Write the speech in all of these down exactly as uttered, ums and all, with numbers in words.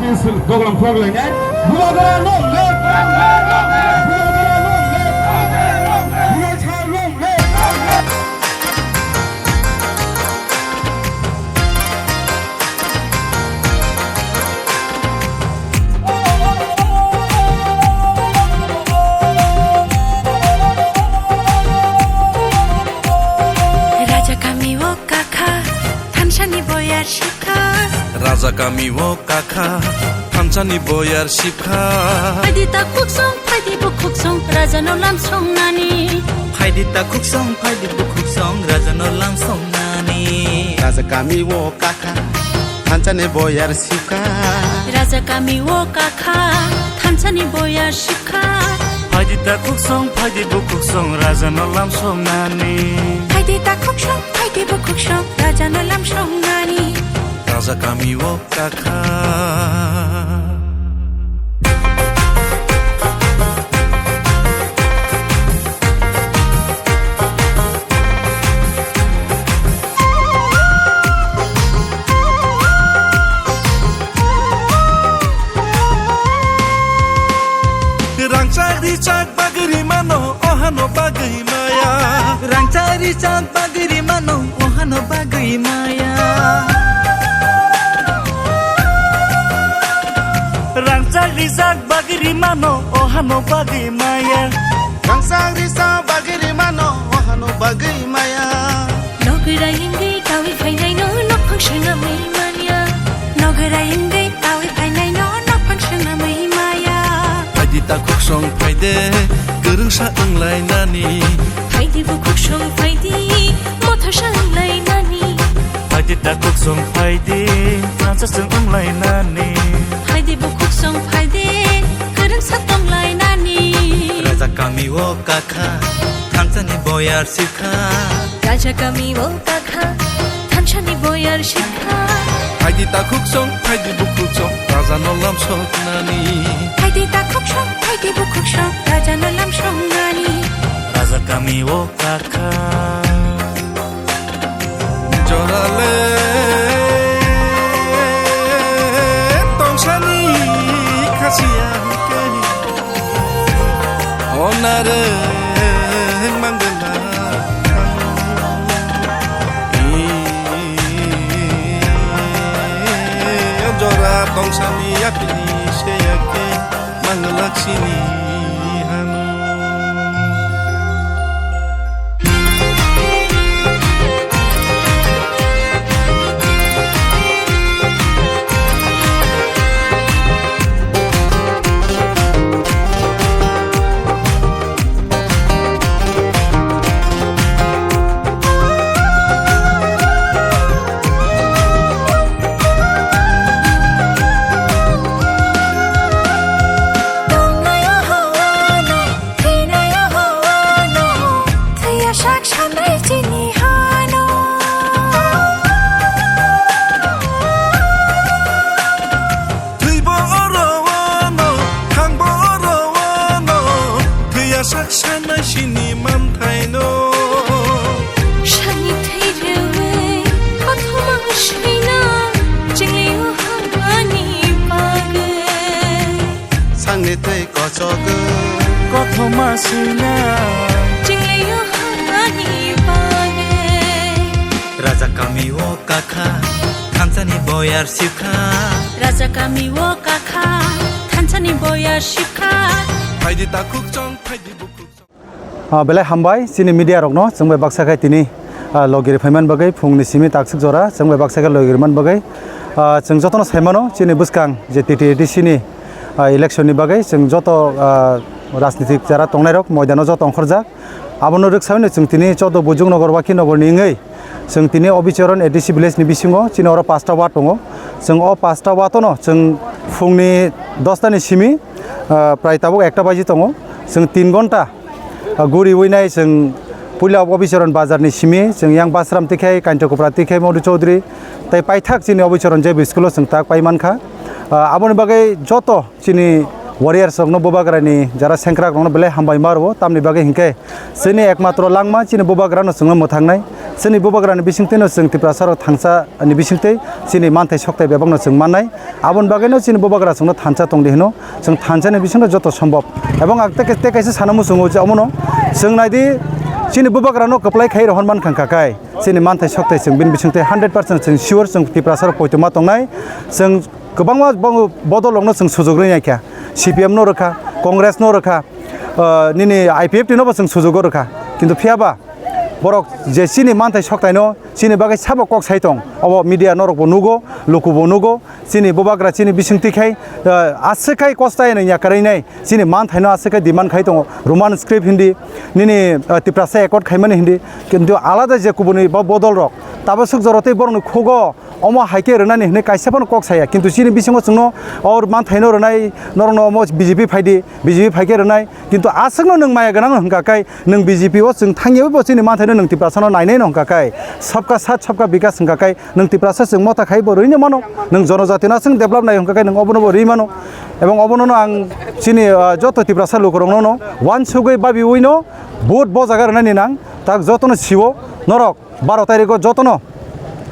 Program program, eh? Bubagra long live! Bubagra long live! Bubagra long live! Raja kami o kakha, thansani boyar shikha. Raja kami o kakha, thansani boyar shikha. Phaidi ta khuksong, phaidi bukhuksong, raja no lam songnani. Phaidi ta khuksong, phaidi bukhuksong, raja no lam songnani. Raja kami o kakha, thansani boyar shikha. Raja kami o kakha, thansani boyar shikha. Phaidi ta khuksong, phaidi bukhuksong, raja no lam songnani. Phaidi ta khuksong, phaidi bukhuksong, raja no lam songnani. Raja kami o kakha. Rangchak richak bagwi rimano, ohano bagwi maya. Rangchak richak bagwi rimano, ohano bagwi maya. Rangchak richak bagwi rimano, ohano bagwi maya. Rangchak richak bagwi rimano, ohano bagwi maya. Nogwrai wngwi kawi phainaino nokhang swnamwi manya. Nogwrai wngwi kawi phainaino nokhang swnamwi maya. Phaidi ta khuksong phaide, kwrwngsa wnglainani. Phaidi bukhuksong phaidi, mothosa wnglainani. Phaidi ta khuksong phaidi, thansasong wnglainani. Phaidi bukhuksong phaidi, kwrwngsa tonglainani. Raja kami o kakha, thansani boyar shikha. Raja kami o kakha, thansani boyar shikha. Phaidi ta khuksong, phaidi bukhuksong, raja no lam songnani. Phaidi ta khuksong, phaidi bukhuksong, raja no lam songnani. Raja kami o kakha. Jorale tongsani khasiya hwnkhe. Onare mangala jora tongsani yapini seyake mangala sini hanu. Thwibo oro ono, thangbo oro ono, thwiya sak sanai sini manthaino. Sani thwi rwui, kothoma swina, chwngli o hamani bagwi. Sangni thwi kochogwi, kothoma swina, chwngli o hamani bagwi. Raja kami o kakha, thansani boyar sikha. Raja kami o kakha, thansani boyar sikha. Phaidi takhuk chong, phaidi bukhuk chong. Ah, belai hambai chini media rokno, chwng bai baksa khe tini, ah, logi ri phaiman bagwi, phungni simi takswk jora, chwng bai baksa khe logi ri man bagwi. Ah, chwng jotono sai mano, chini bwskang je T T A D C ni, ah, election ni bagwi, chwng joto, ah, rajnitik jara tongnai rok moidano joto ongkhorjak. Abono rwksaui no chwng tini chodo Bujung Nogor, Waki Nogor ni wngwi, chwng tini Obichoron A D C village ni bisingo, chini oro pasta ward tongo. Chwng o pasta ward ono chwng phungni dosta ni simi, ah, prai tabuk ekta baji tongo. Chwng tin gonta, ah, guriwi nai chwng puila Obichoron bazar ni simi, chwng yang Basram tikhe, Kainto Kupra tikhe, Modu Chaudhuri, tei paithak chini Obichoron J B school o chwng tak pai mankha. Ah, aboni bagwi joto chini warriors rokno, bubagrani jara sengkrak rokno belai hambai ma rwo, tamni bagwi hinkhe chini ekmatro langma chini bubagrano chwngno mwthangnai, Chini bubagrani bisingtwino chwng Tiprasarok thansa ni bisingtwi chini manthai sokthai bebakno chwng mannai. Aboni bagwino chini bubagra chwngno thansa tongdi hino, chwng thansani bisingtwi joto sombhob. Ebong ang tei, tei kaisa sana muchungo je omono chwng naidi, chini bubagrano kwplai khai rohor mankha kha kai chini manthai sokthai chwng bini bisingtwi hundred percent chwng sure chwng Tiprasarok poito ma tongnai. Chwng kwbangma bo-, bodolrokno chwng sujuk rwi naikha, C P M no rwkha, Congress no rwkha, ah, nini I P F T no bo chwng sujugo rwkha, kintu phiyaba borok je chini manthai soktaino chini bagwi sabo kok sai tong, obo media norokbo nugo, lukubo nugo, chini bubagra chini bisingtwi khai, ah, aswk khai kosto eno yakarwi nai, chini manthaino aswk khai demand khai tongo, Roman script hindi, nini, ah, Tiprasa accord khaimani hindi, kintu alada je kubuni bo bodolrok tabaswk jorotwi borokni khugo omo hai khe rwnani hwnwi kaisa phano kok saya, kintu chini bisingo chwngno or manthaino rwnai, norokno omo B J P phaidi, B J P phai khe rwnai, kintu aswkno nwng maya gwnang hwnkha khe nwng B J P o chwng thangyawi bo chini manthaino nwng Tiprasano nainai no hwnkha khe sabka saath sabka bikas hwnkha khe nwng Tiprasa chwng motha khai bo rwino mano, nwng jonojatino aswk develop nai hwnkha khe nwng obono bo rwi mano, ebong obono no ang chini, ah, joto Tiprasa lukurokno no wansugwi babiwi no vote bo jaga rwnani nang tak jotono siwo norok baro tarikh o jotono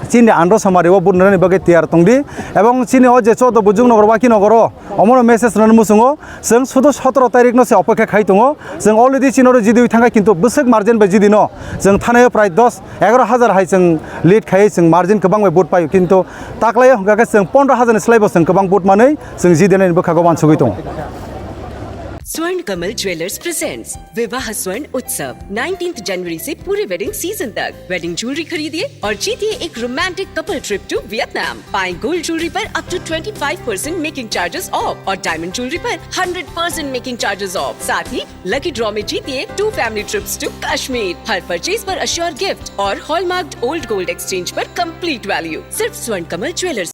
chini andro samari o vote rwnani bagwi tiyar tongdi, ebong chini o je chodo Bujung Nogor, Waki Nogor o omono message rwnani muchungo chwng sudu sotoro tarikh no se opekha khai tongo. Chwng already chini oro jidi thangkha, kintu bwswk margin bai jidi no chwng thanai o prai dos egaroh hazar hai chwng lead khai chwng margin kwbang bai vote paio, kintu taklai o hwnkha khe chwng pondroh hazar ni slai bo chwng kwbang vote manwi chwng jidi nani bwkhago wansugwi tongo. Swarn Kamal Jewellers presents Vivah Swarn Utsav, nineteenth January से पूरे wedding season तक। Wedding jewelry खरीदिए और जीतिए एक romantic couple trip to Vietnam। पाएं gold jewelry पर up to twenty five percent making charges off और diamond jewelry पर hundred percent making charges off। साथ ही lucky draw में जीतिए two family trips to Kashmir। हर purchase पर assure gift और hallmarked old gold exchange पर complete value। सिर्फ स्वर्ण कमल ज्वेलर्स।